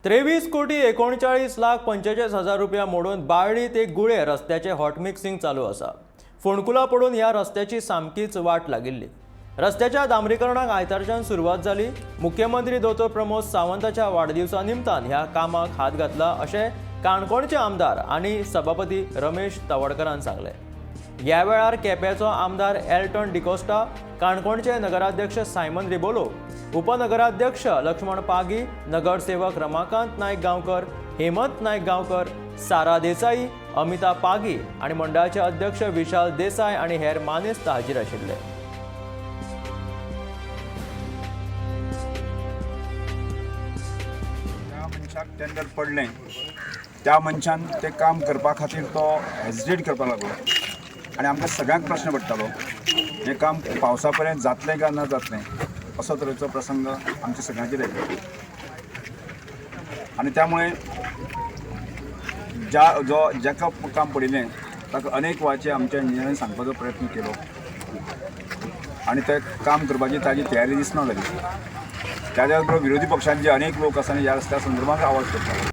23 कोटी 39 लाख 45 हजार रुपया मोडून बाळ्ळी ते गुळे रस्त्याचे हॉट मिक्सिंग चालू आसा. फोंडकुलां पडून ह्या रस्त्याची सामकीच वाट लागिल्ली. रस्त्याच्या डांबरीकरणाक आयतारच्यान सुरवात जाली. मुख्यमंत्री दोतोर प्रमोद सावंताच्या वाडदिवसा निमतान ह्या कामाक हात घातला, अशें काणकोणचे आमदार आनी सभापती रमेश तवडकरान सांगलें. ह्या वेळार केप्याचो आमदार एल्टन डिकोस्टा, काणकोणचे नगराध्यक्ष सायमन रिबोलो, उपनगराध्यक्ष लक्ष्मण पागी, नगरसेवक रमाकांत नायक गांवकर, हेमंत नायक गांवकर, सारा देसाई, अमिता पागी आनी मंडळाचे अध्यक्ष विशाल देसाय आनी हेर मानेस्त हाजीर आशिल्ले. ज्या मनशाक टेंडर पडलें, त्या मनशान तें काम करपा खातीर तो हेजिटेट करपाक लागलो आनी आमकां सगळ्यांक प्रश्न पडटालो, हें काम पावसा पर्यंत जातलें काय ना जातलें. असो तरेचो प्रसंग आमच्या सगळ्यांचेर येयलो आनी त्यामुळे ज्या जो जाका काम पडिल्लें ताका अनेक वेळाचे आमच्या इंजिनियरांनी सांगपाचो प्रयत्न केलो आनी तें काम करपाची ताजी तयारी दिसना जाली. त्याच्या बरोबर विरोधी पक्षांचे अनेक लोक आसा आनी ह्या रस्त्या संदर्भात आवाज करतात.